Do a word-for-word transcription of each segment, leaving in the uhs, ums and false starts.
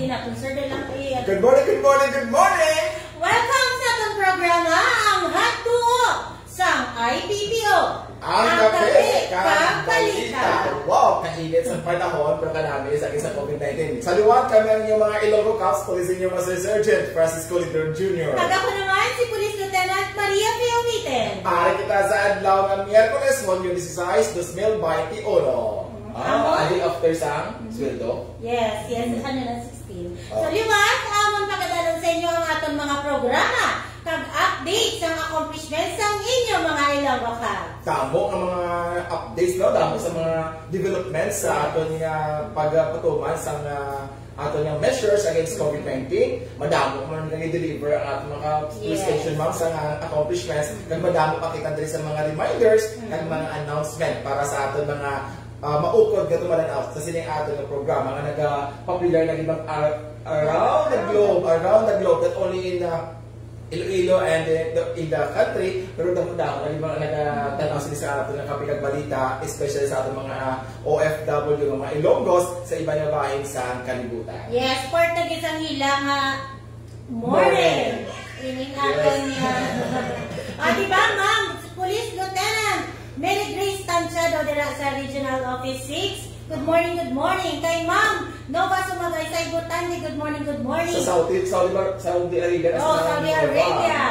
Naton, sir, dahil lang kay Good morning, good morning, good morning! Welcome sa atong programa, ang Hagtuo sang I P P O. Ang Kape kag Balita. Wow, kainit sa panahon, pero kanami sa isa COVID nineteen. Sa liwat, kami ang inyong mga Ilonggo Cops, Police Senior Master Sergeant Francisco Lidron Junior. Kag ako naman, si Police Lieutenant Maria Fiomiten. Ari kita sa adlaw nga Miyerkules, Hunyo dieciséis, dos mil veintiuno. Ah, Amo? Ali after sang sweldo? Yes, yes, Mm. ano na, sixteen. Oh. So, liwat, amon pakadalon sa inyo ang aton mga programa kag update sang accomplishments sang inyo mga Ilonggo Cops. Damo nga mga updates, no? Damo sa mga developments sa aton nga pagpatuman sang, ah, aton nga measures against COVID nineteen. Madamo man nga i-deliver ang aton mga police Yes. station, ma'am, sa nga accomplishments. Kag madamo pa kita diri sa mga reminders, kag Mm. mga announcement para sa aton mga, ah, maukod nga tumalan-aw sa sining aton nga programa nga naga-popular na gibang ar-, around the globe, around the globe, not only in, ah, Iloilo and in the, in the country, pero damo-damo na yung mga nagatan-aw sila sa aton nga Kape kag Balita, especially sa aton mga, ah, O F W, nga mga Ilonggos sa iba nga bahin sa kalibutan. Yes, part na gid sang ila nga Morning. Morning. Ining Yes. aton nga. Ah, di ba, ma'am? Police Lieutenant Mary Grace Tanchado dira sa Regional Office six. Good morning, good morning. Kay Ma'am Nova Sumagay sa Ibutande, good morning, good morning. Sa Saudi, Saudi Bar-, Saudi Arabia, Oh, sa Saudi Nova. Arabia.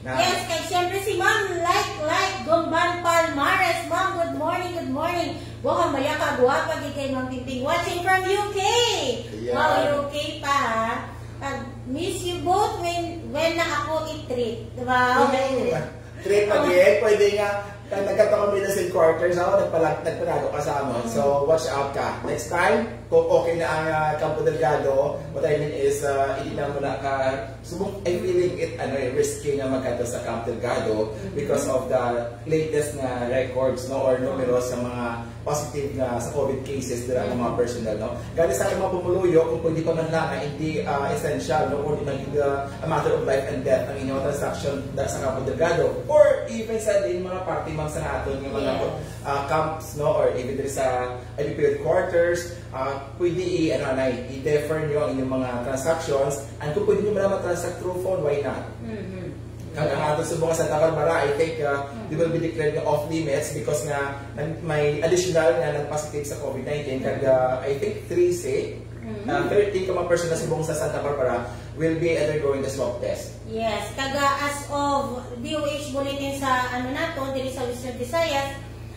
Na. Yes, kay siyempre si Ma'am Like Like Gumban Palmares. Ma'am, good morning, good morning. Buhang baya ka, guwapa gid kay Ma'am Bingbing. Watching from U K. Ayan. Wow, U K pa, ha? Pag miss you both when, when na ako i-treat. Wow. Mm. Treat again. Pwede nga, pag nagkataon din sa quarters, ako, nagpalag-, nagpalago ka sa amon. So, Mm. watch out ka. Next time, kung okay na ang, ah, Campo Delgado, what I mean is, ah, hindi na muna ka, subong, I feeling it, ano, eh, risky nga magkadto sa Campo Delgado Mm. because of the latest nga records, no, or numeros sa mga positive nga sa COVID cases dira ang mga Mm. personnel, no? Gani sa aking mga pumuluyo, kung pwede pa man lang, ah, hindi, ah, essential, no, or di man, ah, a matter of life and death ang inyong transaction da, sa Campo Delgado, or even sa din mga party, ma'am, sa aton nga mga, Yes. ah, camps, no, or even diri sa I P P headquarters, ah, pwede i-, ano, anay, i-defer nyo ang inyong mga transactions, and kung pwede nyo man lang mag-transact through phone, why not? Mhm. Kag ang aton subong nga Santa Barbara, I think, uh, Mm. they will be declared nga off limits because nga nag-, may additional nga nag-positive sa COVID nineteen. Kag, uh, I think three sick, Mm. uh, thirty ka mga persona subong sa Santa Barbara will be undergoing the swab test. Yes, kag, uh, as of D O H bulletin sa, ano, nato, diri sa Western Visayas,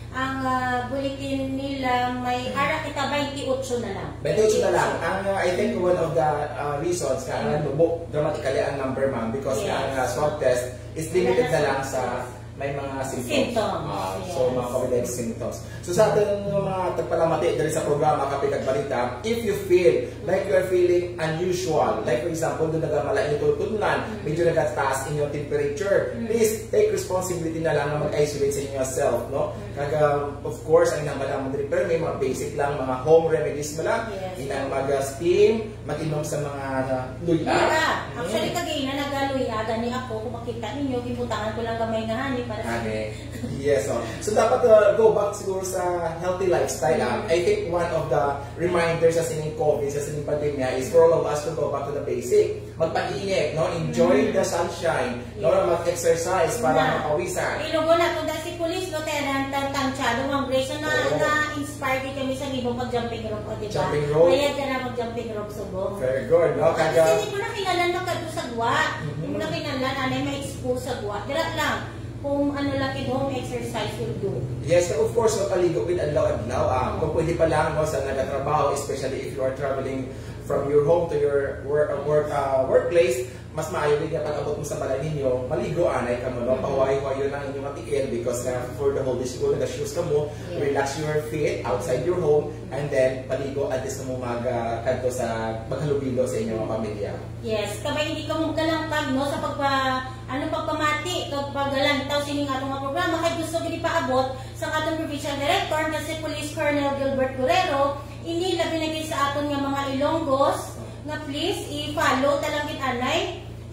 ang, ah, bulletin nila may ara kita twenty-eight na lang. Twenty-eight na lang. Ang, ah, I think one of the, ah, reasons nga Mm. nanubo dramatically ang number, ma'am, because nga Yes. ang, ah, swab test is limited na lang sa may mga symptoms. Symptoms, Ah, so, yes. mga COVID-like symptoms. So, sa aton nga mga tagpalamati diri sa programa, Kape kag Balita, if you feel like you are feeling unusual, like, for example, doon nagamala inyo tultunlan, Mm. medyo nagataas inyong temperature, Mm. please take responsibility na lang nga mag-isolate sa inyo self, no? Mm. Kag, um, of course, ang nang madamo diri, pero may mga basic lang, mga home remedies mo lang. Yes. Inang mag-, uh, steam, mag-inom sa mga, uh, luya. Luya. Mm. Actually, kagina nagaluya gani ako, kung makita ninyo, gibutangan ko lang gamay nga honey para sa Honey. Yes, oh. So, dapat, uh, go back siguro sa healthy lifestyle, ah. Mm. I think one of the reminders sa sining COVID, sa sining pandemya, is for all of us to go back to the basic. Magpainit, no? Enjoy Mm. the sunshine, no? Yes. Mag-exercise para Na. mapawisan. Ilugo na, kung dahil si Police Lieutenant Tan-, Tanchado, Ma'am Grace, na, Oo. na-inspire din kami sa libong pag-jumping rope, o, di ba? Jumping rope. Mayad ka na mag-jumping rope, subong. Very good, no? At Kaga- least, hindi mo na kailangan magkadto sa gwa. Mm-hmm. Hindi mo na kailangan, anay, ma-expose sa gwa. Dira lang, kung ano lang, in home exercise will do. Yes, of course, magpaligo gid adlaw-adlaw. Ah, Oo. kung pwede pa lang, no, sa nagatrabaho, especially if you are traveling from your home to your work, work, ah, workplace, mas maayo gid nga pag-abot mo sa balay ninyo, maligo anay kamo, no? Mm. Pahuway-huwayon ang inyong mga tiil because nga for the whole day siguro naga-shoes kamo, Yes. relax your feet outside your home, and then paligo at least kamo mag, ah, kadto sa maghalubilo sa inyong mga pamilya. Yes, kabay hindi kamo magkalangkag, no, sa pagpa-, ano, pagpamati kag paglantaw sining ato nga programa kay gusto gid ipaabot sa aton provincial director nga si Police Colonel Gilbert Guerrero, ini labi na gid sa aton nga mga Ilonggos, nga please i-follow ta lang gid anay.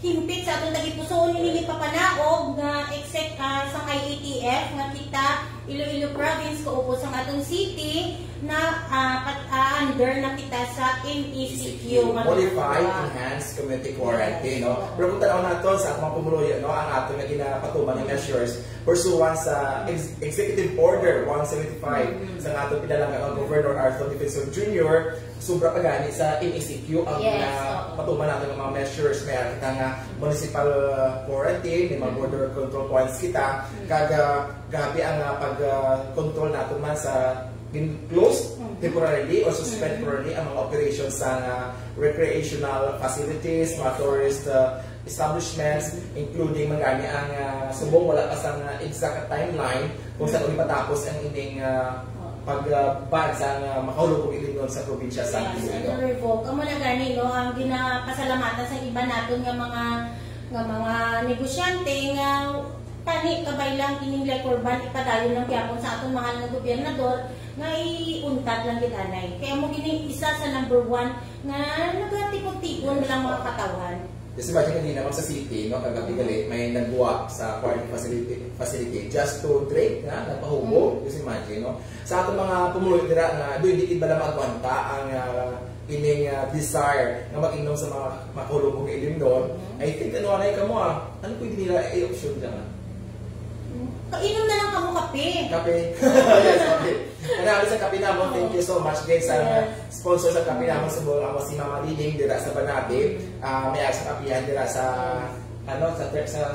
Himpit sa aton tagipusoon ini gipapanaog nga exec, ah, sang I A T F nga kita Iloilo Province kaupod sang aton city, na, ah, pat-, ah, under na kita sa M E C Q, nga Modified ginagawa. Enhanced Community Quarantine, Yes. no? Oo. Pero kung tanaw nato sa atong mga pumuluyo, no, ang ato nga ginapatuman nga Mm. measures pursuant sa ex-, Executive Order one seventy-five Mm. sa ato pinalangga nga Governor Arthur Defensor Junior, sobra pa gani sa M E C Q ang Yes, oo. ginapatuman nato nga mga measures. May ara kita nga municipal, uh, quarantine, may mga Mm. border control points kita, Mm. kag, uh, grabe ang, uh, pag, uh, control nato man sa gin-close Mm. temporarily or suspend Mm. temporarily ang mga operations sa, uh, recreational facilities, mga tourist, uh, establishments, including man gani ang, ah, subong wala pa sang, ah, exact timeline kung saan uli matapos ang ining, ah, pag, ah, ban sa, ah, makahulog og ilimnon sa probinsya sa Yes, Iloilo. Ano, revoke. Amo na gani, no, ang ginapasalamatan sa iban naton nga mga, nga mga negosyante nga tani kabay lang ining liquor ban ipadayon lang gyapon sa aton mahal nga gobernador nga iuntat lang gid anay. Kaya mo gini isa sa number one nga nagatipon-tipon lang mga katawhan. Just imagine kanina, ma'am, sa city, no, kagabi gali, may nagwa sa quarantine facility, facility just to drink, na, nagpahubo. Mm. Just imagine, no? Sa aton mga pumuluyo dira nga, doy, di gid bala maagwanta ang, ah, ining, ah, desire nga mag-inom sa mga makulong nga ilimnon. Mm. I think, ano, anay ka mo, ah. Ano pwede nila i-option dyan? Kainom na lang kamo kape. Kape. Yes, okay. Marami sa kape namon. Thank you so much din sa Yes. sponsor sa kape namon, sa mga, si Mama Diding dira sa Banati. Mm. Ah, may asa kapihan dira sa, ano, sa ter-, sa,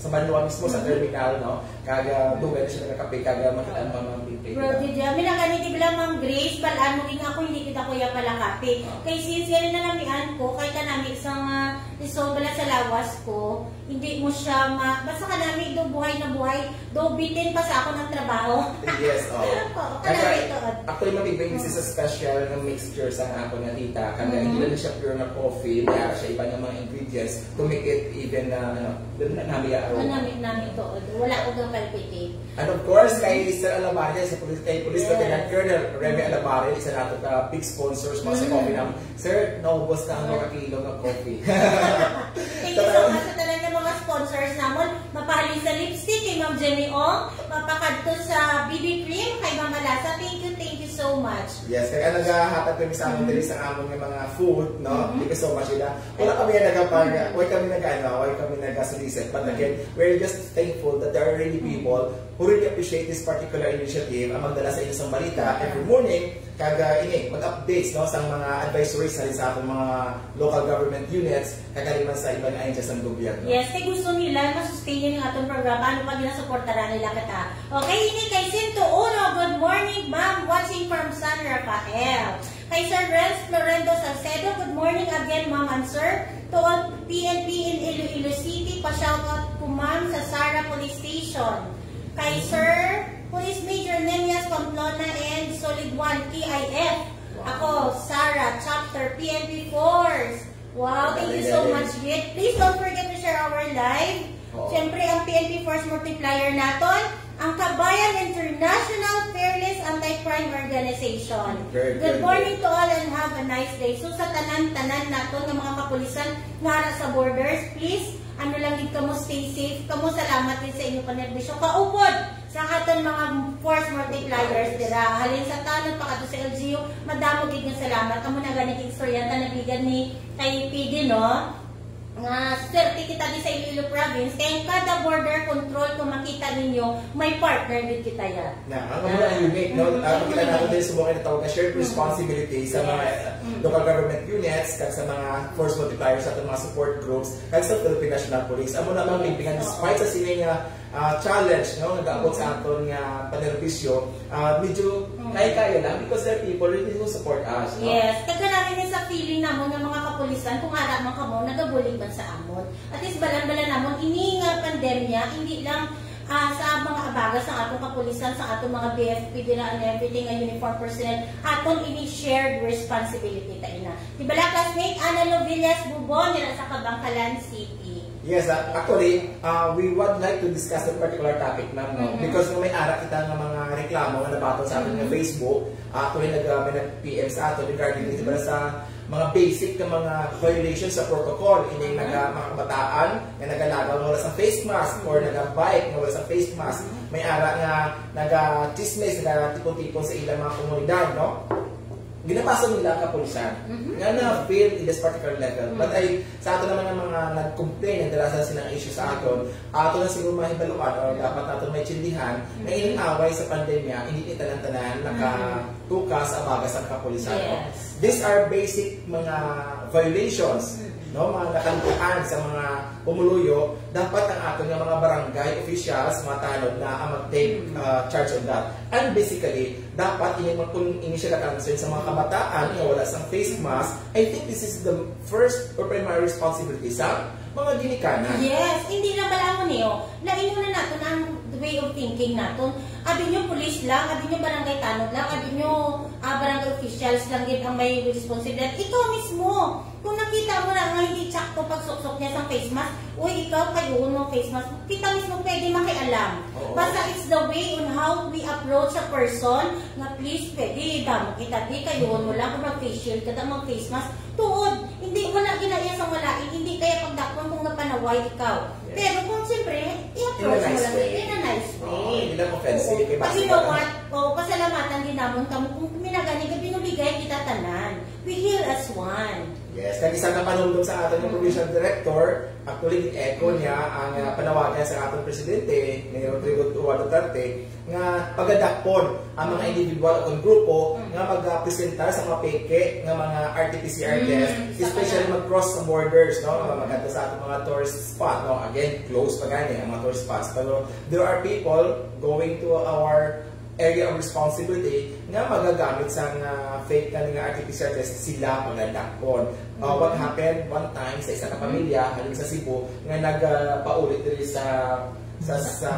sa Banwa mismo, sa Mm. terminal, no? Kag, ah, dugay na siya nagakape, kag, ah, makita ang mga bibig. Bro, Didya, may nagani di bala, Ma'am Grace, balaan mo, nga ako, hindi kita kuya pala kape. Ah. Kay since yan na namian ko, kay kanami sa mga isong bala sa lawas ko, hindi mo siya ma-, basta kanami do buhay na buhay, do bitin pa sa akon ang trabaho. Yes, oh. Oo, Kaya, kanami to. Actually, mabibig, this is a special na mixture sa akon nga tita. Kaya Mhm. hindi lang siya pure na coffee, may ara siya iba nga mga ingredients to make it even na, ano, dun na nami aro. Kanami, nami to. Wala ko daw palpitate. And of course, kay Sir Alabarria, sa police, kay Police Yes. Lieutenant Colonel Remy Alabarria, isa nato ka big sponsors, mga sa Mhm. coffee namin. Sir, naubos na ang mga kilo nga coffee. Thank you so much sa tanan nga mga sponsors namon. Mapahalin sa lipstick kay Ma'am Jenny Ong, mapakadto sa B B cream kay Ma'am Alasa. Thank you, thank you so much. Yes, kaya nagahatag kami sa amon Mhm. diri sa amon nga mga food, no? Mhm. Thank you so much, Ida. Wala kami nga nagapag-, Mhm. wala kami nag-, ano, wala kami nag-solicit. But Mhm. again, we're just thankful that there are really Mhm. people who really appreciate this particular initiative, ang magdala sa inyo sang balita Yeah. every morning, kag, ah, ini, mag-updates, no, sa mga advisories sa, sa atong mga local government units, kag kaliman sa iban nga ahensya sang gobyerno. Yes, kay gusto nila ma-sustain ang atong programa, ano pa ginasuportaran nila kita. Okay, ini kay Sinto Uno, good morning, ma'am, watching from San Rafael. Kay Sir Renz Florendo Salcedo, good morning again, ma'am and sir. To all P N P in Iloilo City, pa-shoutout ko, ma'am, sa Sara Police Station. Kay Sir Police Major Nemias Pamplona and Solid One P I F. Wow. Ako, Sara, Chapter P N P Force. Wow, thank you so Galing, galing. much, Git. Please don't forget to share our live. Oo. Siyempre, ang P N P Force Multiplier naton, ang Kabayan International Fearless Anti-Crime Organization. Very Good good. morning to all and have a nice day. So, sa tanan-tanan naton nga mga kapulisan nga ara sa borders, please, ano lang gid kamo, stay safe. Kamo, salamat gid sa inyo panerbisyo. Kaupod sa aton mga force multipliers dira. Halin sa tanod, pakadto sa L G U, madamo gid nga salamat. Amo na gani gid istorya ta nabigan ni kay P D, no? Nga swerte kita di sa Iloilo Province, kay ang kada border control, kung makita ninyo, may partner gid kita ya. Na, ang amo ang unit, no? Mm. Ah, makita nato din sa mga natawag na shared Mm. responsibility sa mga, Yes. uh, Mm. local government units, kag sa mga force multipliers, sa ating mga support groups, kag sa Philippine National Police. Amo na, mga Yes. kaibigan, Oo. despite sa sini nga, ah, challenge, no, nag-abot sa Mm. aton nga panerbisyo, ah, medyo Mm. kaya-kaya lang because there are people really who support us, no? Yes. Kag kanami ni sa feeling namon nga mga kapulisan, kung ara man kamo, nagabulig man sa amon. At least, balan-balan namon, ini nga pandemya, hindi lang, ah, sa mga abaga sa atong kapulisan, sa atong mga B F P dira and everything, nga uniform personnel, aton ini shared responsibility ta ina. Di bala, classmate Ana Lovillas Bubon, dira sa Kabangkalan City. Yes, ah, actually, ah, we would like to discuss that particular topic, ma'am, no? Mm-hmm. Because may ara kita nga mga reklamo nga nabaton sa aton nga Mm-hmm. Facebook, ah, actually, nag-, ah, may nag-P M sa aton regarding dito Mm-hmm. pala sa mga basic nga mga violations sa protocol. Ining naga, mga kabataan nga nagalagaw nga wala sa face mask or nagabike nga wala sa face mask. May ara nga nagachismis, nagatipon-tipon sa ilang mga komunidad, no? Ginapasa nila ang kapulisan nga na-fail in this particular level. But I, sa ato naman nga mga nag-complain, nagdala sa silang issue sa aton, ato na siguro mahibaluan o dapat naton maintindihan na ining away sa pandemya, hindi ni tanan-tanan nakatuka sa baga sa kapulisan, no? These are basic mga violations, no, mga nakalukuan sa mga pumuluyo. Dapat ang aton nga mga barangay officials, mga tanod na ang mag-take, uh, charge of that. And basically, dapat ini, kung ini siya concern sa mga kabataan nga wala sang face mask, I think this is the first or primary responsibility sa mga ginikanan. Yes, hindi na bala mo niyo. Laingon na naton ang way of thinking naton. Abi nyo, police lang, abi nyo, barangay tanod lang, abi nyo, ah, barangay officials lang gid ang may responsibilidad. Ikaw mismo, kung nakita mo na nga hindi tsakto pagsuksok niya sa face mask, uy, ikaw, kayuhon mo face mask. Kita mismo pwede makialam. Oo. Basta it's the way on how we approach a person nga, please, pwede, damo kita, di, kayuhon mo lang kung mag-face shield ka, mag-face mask. Tuod, hindi, wala ginaiya sa walain, hindi kaya pagdakpon kung napanaway ikaw. Pero kung siyempre, i-approach mo lang in a nice way. Oo, hindi lang offensive. Oo. But you know what? Oo, pasalamatan din namon kamo kung minagani ka, binuligay kita tanan. We heal as one. Yes, kag isa ka panumdom sa aton nga provincial director, actually, gin-echo niya ang, ah, panawagan sa aton presidente, ni Rodrigo Roa Duterte, nga pagadakpon ang mga individual o grupo nga magapresentar sa mga peke nga mga R T P C R test, especially mag-cross sa borders, no? Nga magkadto sa aton mga tourist spot, no? Again, close pa gani ang mga tourist spots. Pero there are people going to our area of responsibility nga magagamit sa nga fake na nga R T P C R test, sila pagadakpon. Uh, what happened one time sa isa ka pamilya, halin sa Cebu, nga nagpauli diri sa, sa, sa,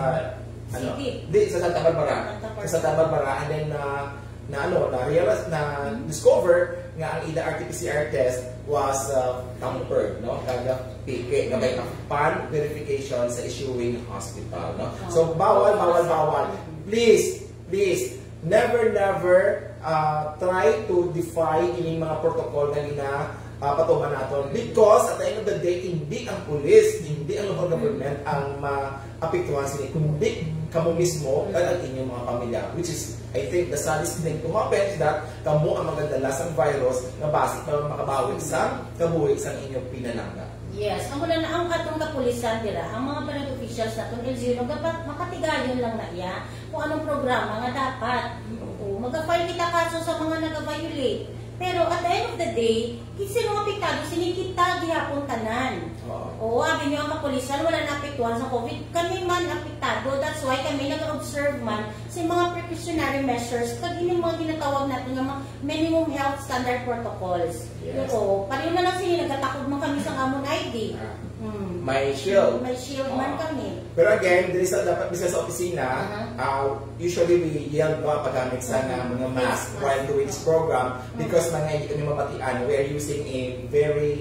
ano? City. Di, sa Santa Barbara. Santa Barbara. Sa Santa Barbara, and then, uh, na, ano, na realize, na discover nga ang ila R T P C R test was, uh, tampered, no? Kag fake, nga may pan verification sa issuing hospital, no? So, bawal, bawal, bawal. Please, please, never, never, uh, try to defy ining mga protocol nga gina, uh, patuman naton. Because at the end of the day, hindi ang pulis, hindi ang local government ang maapektuhan sini, kundi kamo mismo kag ang inyong mga pamilya, which is, I think, the saddest thing to happen is that kamo ang magadala sang virus nga basi para makabawi sa kabuhi sang inyong pinalangga. Yes, amo na ang atong kapulisan dira, ang mga barangay officials naton, L G U, nagapa-, makatigayon lang na iya kung anong programa nga dapat. Oo, maga-file kita kaso sa mga naga-violate. Pero at the end of the day, sino ang apektado? Sini kita gihapon tanan. Oo. Oo, abi niyo ang kapulisan, wala naapektuhan sa COVID. Kami man apektado. That's why kami nag-observe man sa mga precautionary measures kag ining mga ginatawag naton nga mga minimum health standard protocols. Yes. Oo, pareho na lang sila, nagatakod man kami sa amon I D. Ah. Hmm. May shield. May shield man kami. Pero again, diri sa, dapat bisa sa opisina, ah, usually we yield, no, ang paggamit sa nga mga mask while doing this program because mga hindi kami mabatian, we are using a very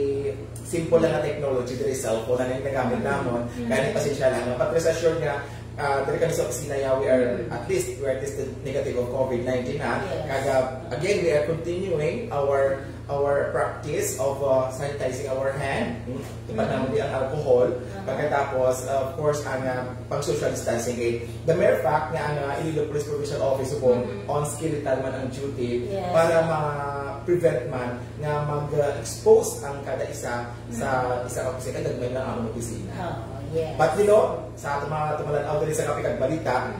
simple lang na technology, diri cellphone na ginagamit namon. Kaya ni pasensya lang, no? But rest assured nga, ah, diri kami sa opisina, yeah, we are, at least, we are tested negative of COVID nineteen, ha? Yes. Kag, ah, again, we are continuing our, our practice of, uh, sanitizing our hand. Hmm? Tupad naman di ang alcohol. Pagkatapos, of course, ang, ah, pag-social distancing. Eh, the mere fact nga ang, ah, Iloilo Police Provincial Office subong on skill man ang duty para ma-prevent man nga mag-expose ang kada isa sa isa ka opisina. Kay gagmay lang ang opisina. Oo, yes. But, you know, sa ato mga tumalaw diri sa Kape kag Balita,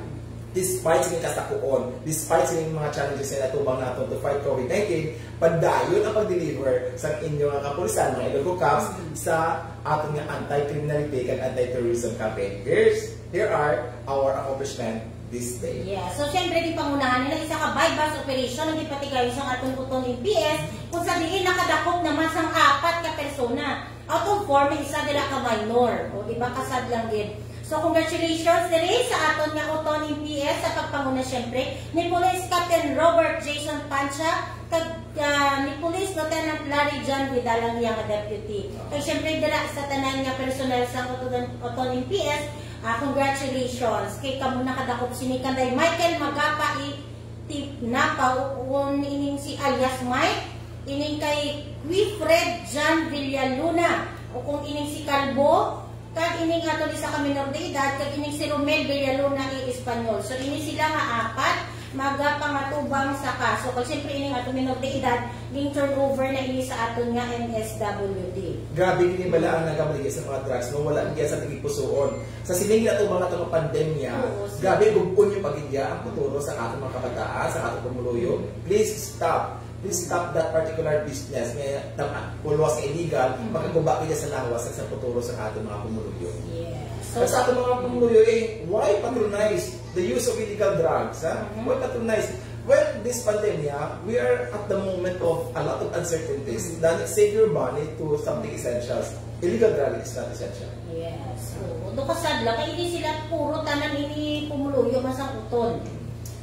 despite sa kasakuon, despite sa mga challenges na natubang naton to fight COVID nineteen, padayon ang pag-deliver sa inyo nga kapulisan, mga Ilonggo Cops, sa aton nga anti-criminality kag anti-terrorism campaign. Here's, here are our accomplishment this day. Yeah. So, siyempre, di pangunahan nila isa ka buy-bust operation ang gipatigayon sa aton Oton M P S, kung sa diin nakadakop naman sang apat ka persona. Out of four, may isa dira ka minor. O, di ba, kasad lang gid. So, congratulations diri sa aton nga Oton M P S sa pagpanguna, siyempre, ni Police Captain Robert Jason Pancha, kag, ah, ni Police Lieutenant Larry John Vidal ang iya nga deputy. Kag siyempre, dira sa tanan nga personnel sa Oton, Oton M P S, ah, congratulations. Kay kamo nakadakop sini kanday Michael Magapa i Tip Napaw, ug ining si alias Mike, ining kay Wilfred John Villaluna, o kung ining si Kalbo, kag ining aton isa ka minor de edad, kag ining si Romel Villaluna i Espanyol. So, ini sila nga apat magapangatubang sa kaso. Kag siyempre, ining aton minor de edad, ging turnover na ini sa aton nga M S W D. Grabe, gini bala ang nagamaligya sa mga drugs, no? Wala niya sa tigpusuon. Sa sining natubang nato nga pandemya, Oo, sir. Grabe, gub-on yung pagigya ang futuro sa aton mga kabataan, sa aton pumuluyo. Please stop. Please stop that particular business nga tam-, pulwas nga illegal, Mm. makaguba kita sa lawas sa futuro sa aton mga pumuluyo. Yes. So, At sa aton mga pumuluyo, eh, why patronize the use of illegal drugs, ha? Mm-hmm. Why patronize? Well, this pandemia, we are at the moment of a lot of uncertainties. Mm. Then save your money to something essentials. Illegal drug is not essential. Yes. So, do kasad lang, kay hindi sila puro tanan ini pumuluyo masang uton.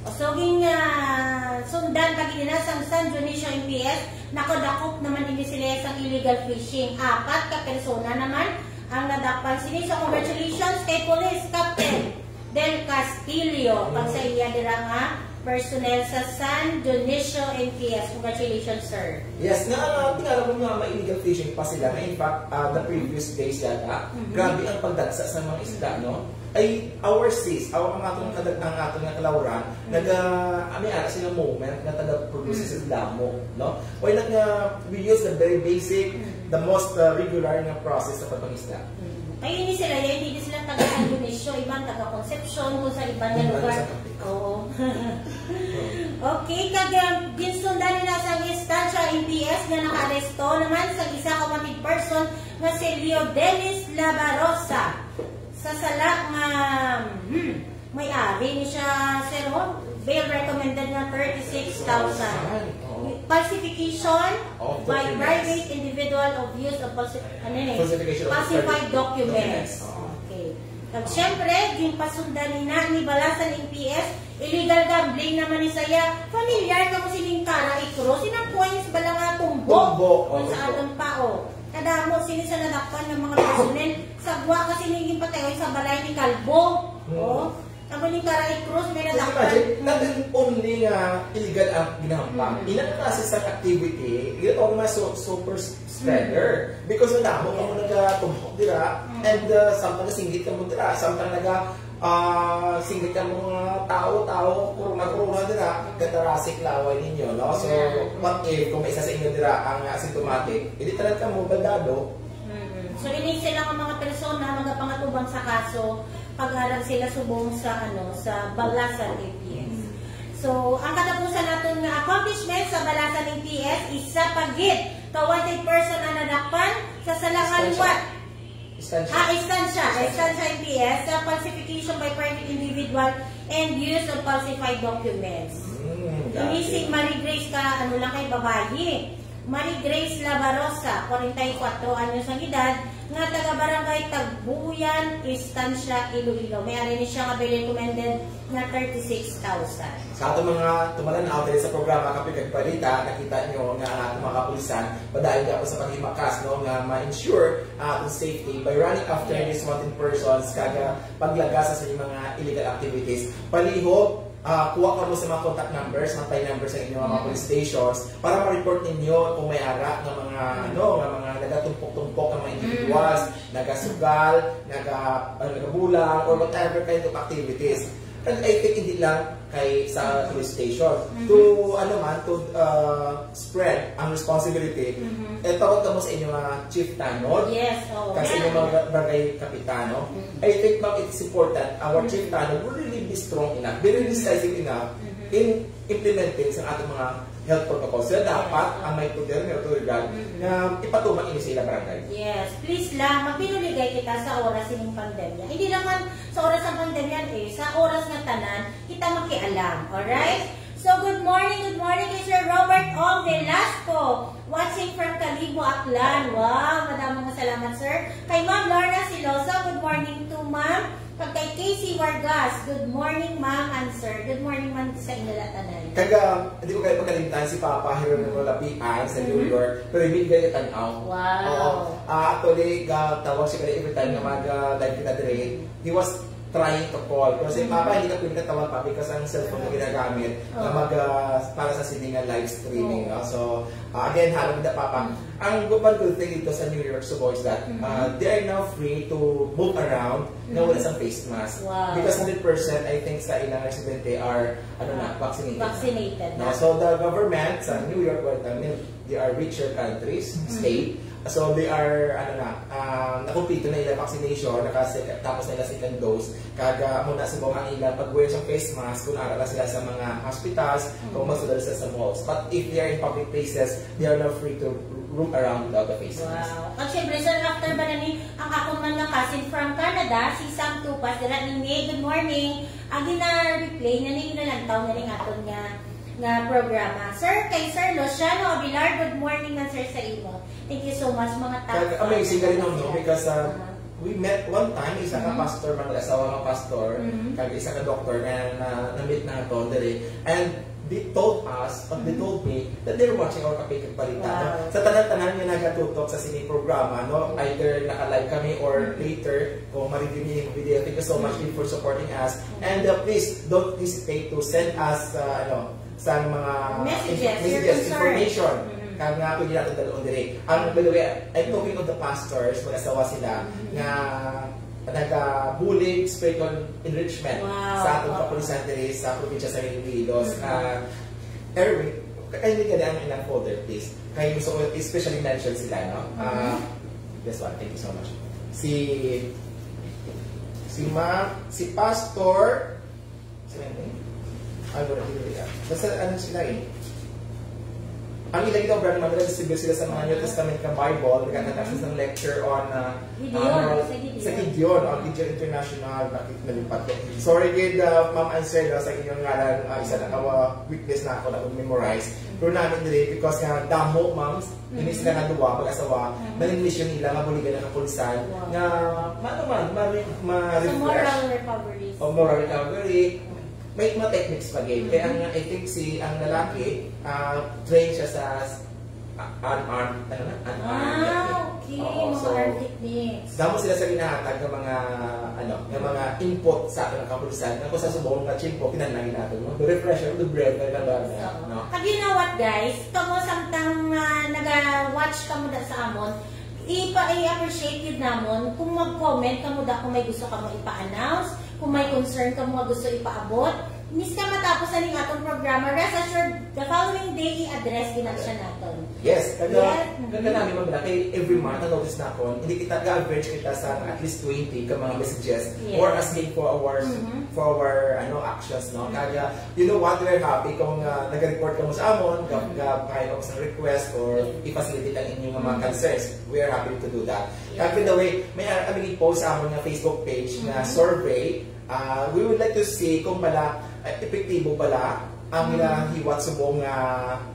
So, ging, ah, sundan pa gid na sang San Dionisio M P S, nakadakop naman ini sila sang illegal fishing. Apat ka persona naman ang nadakpan sini. So, congratulations kay Police Captain Del Castillo, kag sa iya dira nga personnel sa San Dionisio M P S. Congratulations, sir. Yes, na, tingala mo nga may illegal fishing pa sila. Na in fact, ah, the previous days yata, Mhm. grabe ang pagdagsa sa mga isda, no? Ay, our seas, our, ang atong kadag-, ang atong nga kalawran, Mm. naga-, ah, may ara sila moment nga taga-produce Mm. sila damo, no? Why not nga we use the very basic, Mm. the most, uh, regular nga process sa pagpangisda? Mm. Kaya hindi sila, yan, hindi sila taga San Dionisio, iban taga Concepcion, kung sa iban nga Iban lugar. sa Cavite. Oo. Okay, kag, um, ginsundan nila sa Estancia M P S nga nakaaresto naman sa isa ka wanted person nga si Leo Dennis Labarosa. Sa sala nga, hmm, may ari ni siya, sir, oh, bail recommended nga thirty-six thousand. Oo. Falsification Of by documents. Private individual of use of falsi-, ano ni? Falsification of Falsified documents. Documents. Oo. Okay. Kag siyempre, ginpasundan ni na ni Balasan M P S, illegal gambling naman ni saya. Familiar ka mo sining Cara y Cruz? Inang coins bala nga tumbok? Tumbok, Kung oo, sa tumbok. Atong pao. Kadamo sini sa nadakpan nga mga personnel. Sa gwa kasi ning ginpatayon sa balay ni Kalbo. Hmm. Oh. Amo ni Cara y Cruz, may Just nadakpan. Imagine, not only nga illegal ang ginahampang, Mm. ilang klase sa activity, ito ang mga su-, super spreader. Mm. Because ang damo kamo nagatumpok dira, Mm. and, uh, samtang nasinggit kamo dira, samtang naga, ah, singgit kamo nga tao, tao, corona, corona dira, gatarasik laway ninyo, no? So, Yeah. what if kung may isa sa inyo dira ang asymptomatic, hindi tanan kamo baldado, Mm-mm. So, ini sila nga mga persona magapangatubang sa kaso pag-arang sila subong sa, ano, sa Balasan M P S. Mm. So, ang katapusan naton nga accomplishment sa Balasan M P S, isa pa gid ka wanted person ang nadakpan sa sala nga Estancia. Liwat. Estancia. Ah, Estancia. Estancia. Estancia M P S sa falsification by private individual and use of falsified documents. Mm, Ini si grabe. Marie Grace ka, ano lang kay babayi. Marie Grace Labarosa, forty-four anyos ang edad, nga taga Barangay Tagbuyan, Estancia, Iloilo. May ari ni siya nga bail recommended nga thirty-six thousand. Sa ato mga tumalan-aw diri sa programa Kape kag Balita, nakita nyo nga ang ato mga kapulisan, padayon gyapon sa paghimakas, no, nga ma-ensure ang atong safety by running after Yes. these wanted persons, kag, ah, paglagas sa ilang mga illegal activities. Palihog, ah, kuha kamo sa mga contact numbers, hotline numbers sa inyong mga Mm. police stations para ma-report ninyo kung may ara nga mga, Mm. ano, nga mga nagatumpok-tumpok nga mga Mm. individuals, nagasugal, naga-, ah, nagabulang, or whatever kind of activities. And I think hindi lang kay sa Mm. police station. Mm-hmm. To, ano man, to, ah, spread ang responsibility, Mm-hmm. eh, tawag kamo sa inyo nga chief tanod. Yes, oo. Kasi Yan. Yung mga barangay kapitano, Mm-hmm. I think, ma'am, it's important, our Mm-hmm. chief tanod will really be strong enough, be really Mm-hmm. decisive enough Mm-hmm. in implementing sa ating mga health protocols. Kaya dapat Yes. ang may poder, may otoridad, Mm-hmm. na ipatuman ini sa ilang barangay. Yes, please lang, magpinuligay kita sa oras sining pandemya. Hindi naman sa oras ng pandemya, eh, sa oras ng tanan, kita makialam. Alright? So, good morning, good morning kay Sir Robert Ong Velasco, watching from Kalibo, Aklan. Wow, madamong salamat, sir. Kay Ma'am Lorna Siloso, good morning to Ma'am. Kag kay Casey Vargas, good morning, Ma'am and Sir. Good morning man sa inyo lahat, tanan. Kag, ah, hindi ko kayo pagkalimtan si Papa Jeronimo Lapian sa New Mhm. York, pero hindi kayo tanaw. Wow. Oo. Ah, actually, ga-, tawag siya kayo every time na Mm. mag, ah, live kita dire. He was trying to call. Kasi, Papa, hindi ka pwede katawag pa because ang cellphone na ginagamit na mag, ah, para sa sini nga live streaming, no? So, ah, again, hello, Papa. Ang good, good thing dito sa New York, Cebu is that, ah, they are now free to move around na wala sang face mask. Wow. Because hundred percent, I think, sa ilang residente are, ano na, vaccinated na. Vaccinated na. No? So, the government sa New York, well, I mean, they are richer countries, state. So, they are, ano na, um, nakumpleto na ila vaccination, naka-, tapos na ila second dose. Kag, ah, amo na subong ang ila pag-wear sa face mask kung ara na sila sa mga hospitals, kung magsudal sila sa malls. But if they are in public places, they are not free to roam around without a face mask. Wow. At syempre, sir, after ba na ni ang akon man nga cousin from Canada, si Sam Tupas, dira ni May, good morning. Agi na replay na ni, nalantaw na ni aton nga, nga programa. Sir, kay Sir Luciano Abilar, good morning man, sir, sa imo. Thank you so much, mga tao. Kag amazing ka rin, no? Because, uh, we met one time, isa ka pastor, man, asawa nga pastor, kag isa ka doctor na, na, na-meet na ato diri. And they told us, or they told me, that they're watching our Kape kag Balita. Wow. Sa tanan-tanan nga nagatutok sa sini programa, no? Either naka-live kami or later, kung ma-review niyo yung video, thank you so much din for supporting us. And, uh, please, don't hesitate to send us, uh, ano, sa mga messages, information. Kag nga pwede natin dalon diri. Ang, by the way, I'm talking of the pastors, mag-asawa sila, nga nagabulig spiritual enrichment sa atong kapulisan diri sa probinsya sa Iloilo. Ah, Erwin, kay ni gani ang ilang folder, please. Kay gusto ko especially mention sila, no? Ah, this one, thank you so much. Si, si Ma, si Pastor, sila yun? Ay, wala, hindi, wala. Basta ano sila eh. Ang ilang daw brand, mga nag-distribute sila sa mga New Testament nga Bible, nagkakatakas ng lecture on, uh, Gideon, uh, sa Gideon. Sa Gideon, on Gideon International, bakit nalipat ko? Sorry gid, uh, Ma'am Ansel, uh, sa inyong ngalan, uh, isa na ka, uh, weakness na ako na memorize. Pero namin diri, because nga damo, ma'am, ini sila nga duwa, mag-asawa, maning mission nila nga buligan ang kapulisan, nga, ano man, ma-re-, ma-refresh. Sa moral recovery. O moral recovery. May mga techniques pa gid. Kaya ang, I think si, ang lalaki, ah, trained siya sa, ah, unarmed, ano na? Unarmed technique. Ah, okay. Oo, mga so, armed techniques. Damo sila sa ginahatag ng mga, ano, ng mga input sa aton nga kapulisan. Nga kung sa subong nga tiyempo, kinahanglan nato, no? The refresher, the bread, na, na, na, no? But you know what, guys? Kamo samtang, ah, naga-watch kamo da sa amon, ipa-, i-appreciate yun namon kung mag-comment kamo da kung may gusto kamo ipa-announce, kung may concern kamo nga gusto ipaabot. Miska matapos na ning atong programa, rest assured, the following day, i-address gid na siya naton. Yes, kada, kada namin, ma'am, na kay every month, na-notice na ako, hindi kita, ga-average kita sa at least twenty ka mga messages or asking for our, for our, ano, actions, no? Kaya, you know what, we're happy kung, ah, nag-report kamo sa amon, ga-, ga-, kahit ako sa request or i-facilitate ang inyong mga concerns. We are happy to do that. Kag, by the way, may ara kami i-post sa amon nga Facebook page nga survey. Ah, we would like to see kung bala, ah, epektibo bala ang ginahiwat subong nga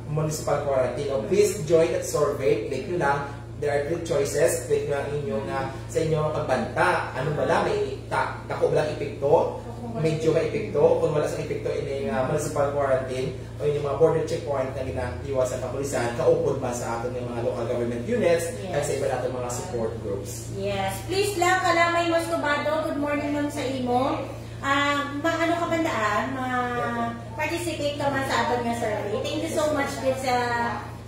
municipal quarantine. O, please join that survey. Click nyo lang. There are three choices. Click nyo ang inyo nga, sa inyo nga pagbanta. Ano bala, may ta-, dako bala epekto? Medyo may epekto. Kung wala sa epekto, ini nga municipal quarantine, o yung mga border checkpoint nga ginahiwat sa kapulisan, kaupod man sa aton nga mga local government units, kag sa iba nato mga support groups. Yes. Please lang, Kalamay Moscovado, good morning man sa imo. Ah, ma-, ano ka man daan? Ma-participate ka man sa aton nga survey. Thank you so much gid sa,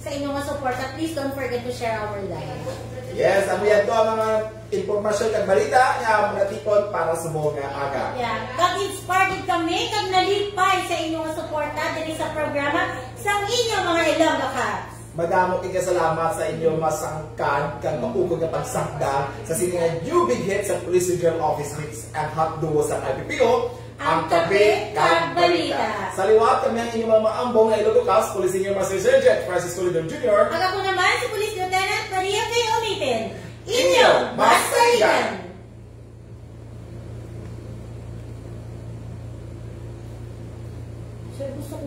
sa inyo nga support. At please don't forget to share our live. Yes, ang yan to ang mga impormasyon kag balita nga mga tipon para sa buong nga aga. Yeah. Kag inspired kami, kag nalipay sa inyo nga suporta diri sa programa sang inyo mga Ilongga Cubs. Madamo kay kasalamat sa inyo masangkad kag maukod nga pagsakdag sa sini nga new big hit sa Police Regional Office Mix and Hot Duo sa I P P O, ang Kape kag Balita. Sa liwat, kami ang inyong mga maambong nga Ilongga Cubs, Police Senior Master Sergeant Francisco Lidon Junior. Kag ako naman si Police Lieutenant Maria Kay Umitin. Inyo, Masaigan! Sir, gusto ko